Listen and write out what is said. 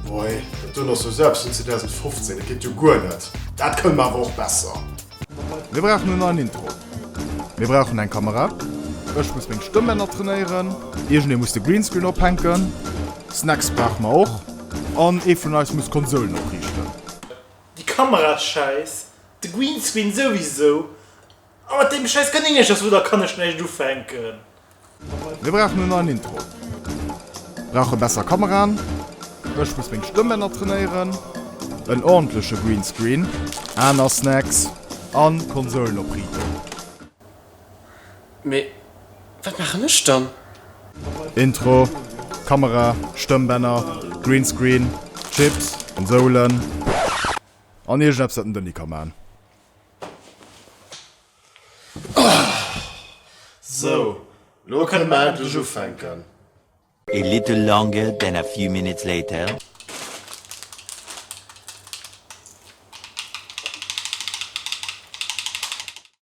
Boy, dat doen ass jo selbst vun 2015, dat geet jo guer net. Dat kënne mer awer och besser. Mir brauchen en neien Intro. Mir brauchen eng Kamera. Ech muss meng Stëmmbänner trainéieren. Iergendee muss de Greenscreen ophänken. Snacks brauche mer och. An ee vun eis muss d'Konsoulen opriichten. Déi Kameraschäiss, de Greenscreen souwisou. A mat deem schäiss Kanéngercherswudder kann ech näischt ufänken. Mir brauchen en neien Intro. Brauche besser Kameraen. Ech muss meng Stëmmbänner trainéieren. En ordentleche Greenscreen, aner Snacks an Konsoulen opriiten. Mee wat maachen ech dann? Intro, Kamera, Stëmmbänner, Greenscreen, Chips, Konsoulen an iergendeppes dat den Denis ka maan. Sou, lo kënne mer endlech ufänken. A little longer than a few minutes later.